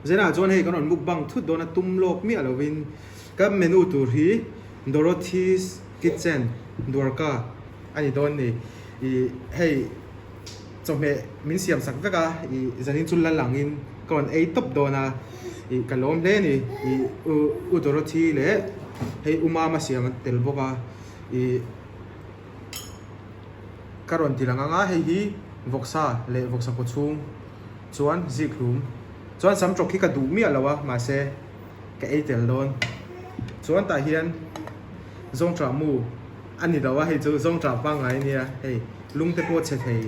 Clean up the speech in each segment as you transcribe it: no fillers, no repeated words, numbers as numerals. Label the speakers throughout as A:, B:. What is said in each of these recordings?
A: Zanah chuan hei kan rawn mukbang thut dawn a tum lawk miah lovin ka menu tur hi Dorothy's Kitchen Dwarka a ni dawn ni. Ih hei chawhmeh min siam sak vek a, ih zanin chu la langin ka rawn ei tawp dawn a, ih ka lawm hle a ni. Ih u u Dorothy leh hei u Mama siam a tel bawk a, ih ka rawn ti lang ang a, hei hi vawksa leh vawksa kaw chhung chuan zik hlum chuan sam tawk hi ka duh miah lo a mahse ka ei tel dawn chuan tah hian zawngṭah mu a ni lo a hei chu zawngṭah pangngai a nia hei lung te pawh a chhe thei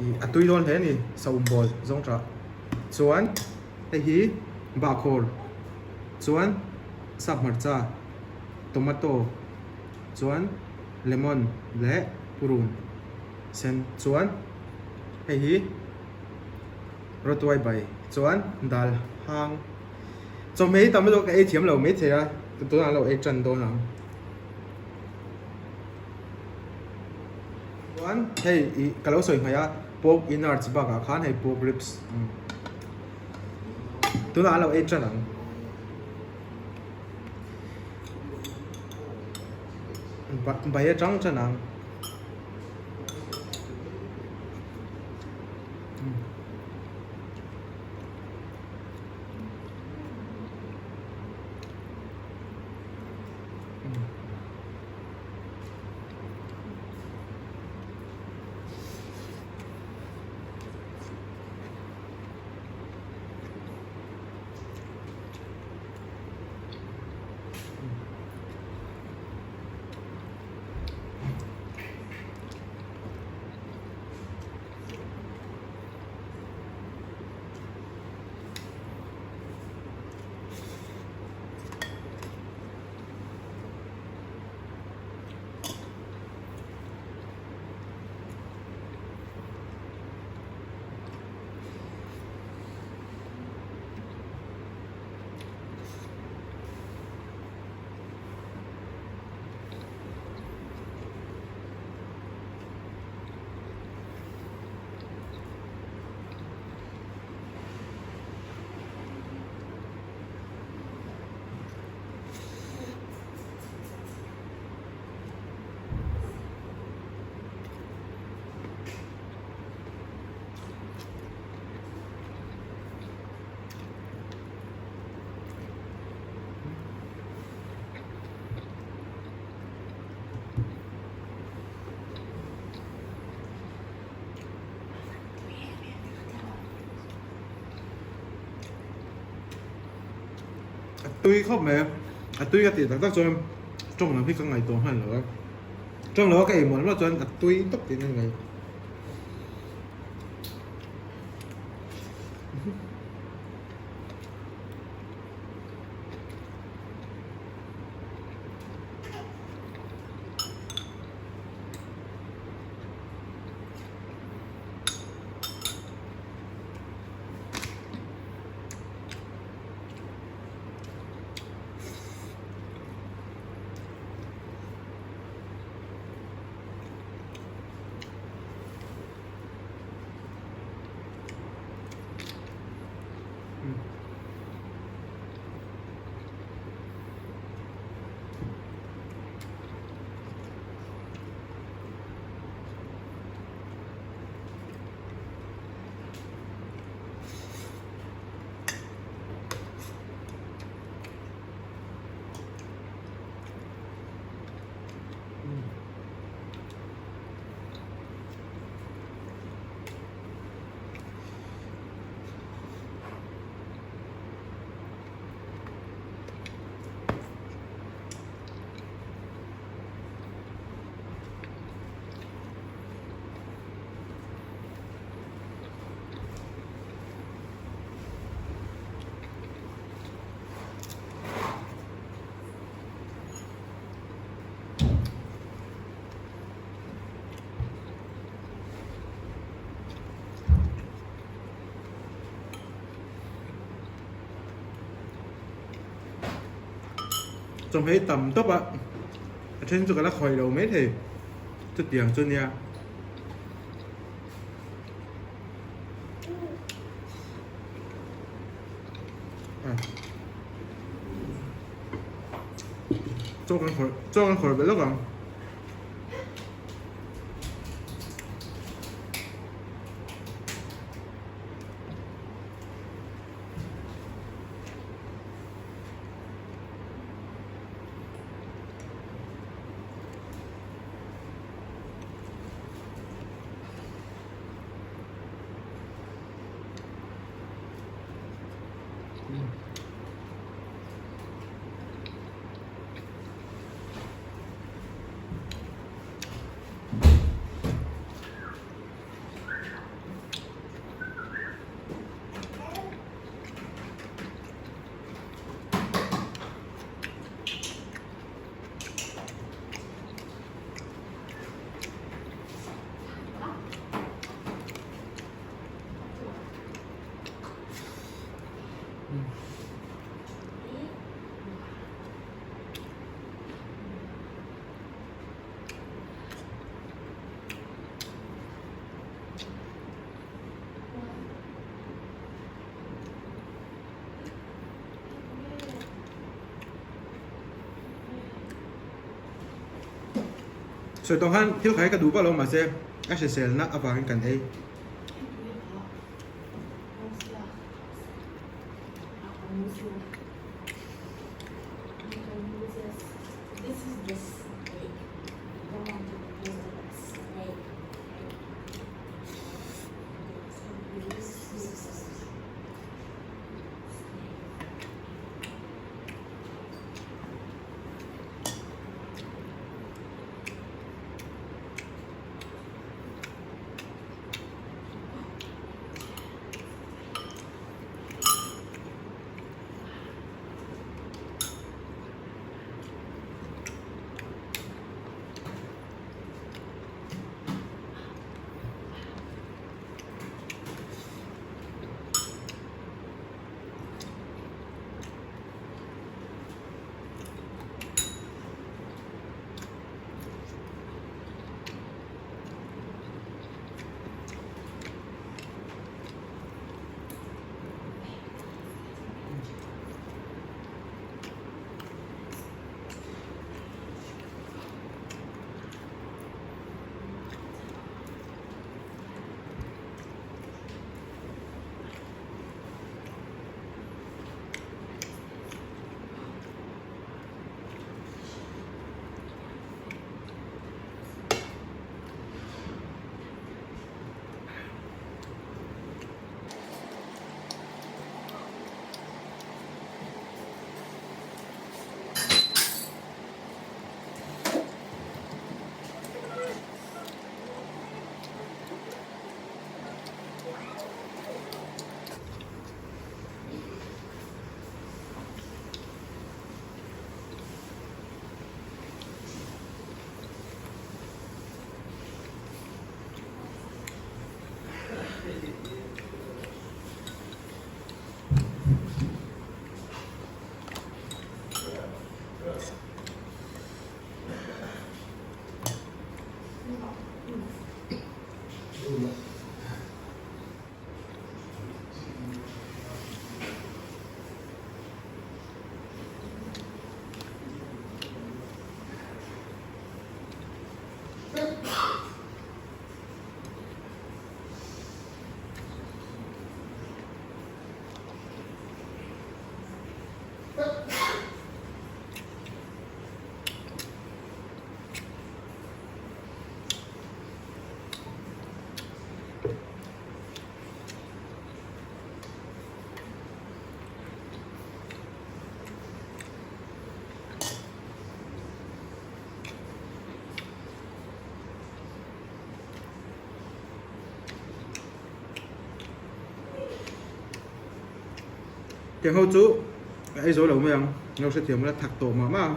A: ih a tui dawn hle a ni saum bawl zawngṭah chuan hei hi bahkhawr chuan sap hmarcha tomato chuan lemon leh purun sen chuan hei hi rawtuai bai chuan dal hang chawhmeh hi tam lutuk ka ei thiam lo maithei a tunah an lo ei tan dawn ang chuan hei ih ka lo sawi hmaih a pork innards bakah khan hei pork ribs tunah an lo ei tan ang. Bai atang tan ang. A tui khawp mai a, a tui ka tih tak tak chuan tawng lam hi ka ngaihtuah hman lo a, tawng lo a ka ei mual mual chuan a tui tawp tihna ni mai. Chawhmeh tam tawp a, a then chu ka la khawih lo mai thei chutiang chu nia. Chaw kan khawrh chaw kan khawrh belh lawk ang. Sawi tawh khan thil khai ka duh vak lo mahse a hriselna avangin kan ei. Tiang ho chu a ei zo lo mai ang, lo hrethiam ula thak tawh mah mah ang.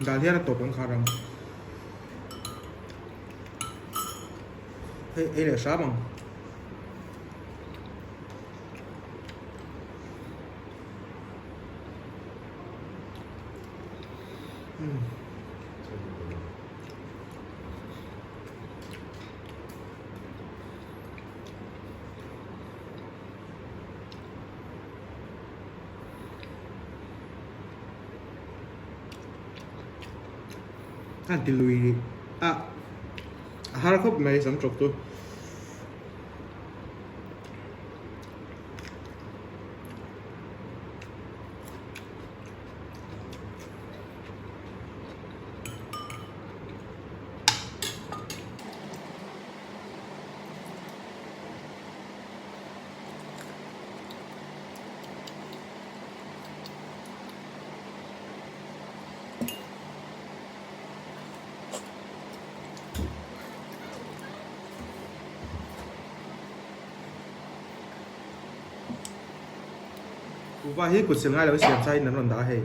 A: Dal hian a tawp ang khar ang. Hei ei leh hram ang. A han ti lui rih a, a har khawp mai sam tawk chu. Kuhva hi kut sil ngai lo siam chaiin an rawn dah a hei.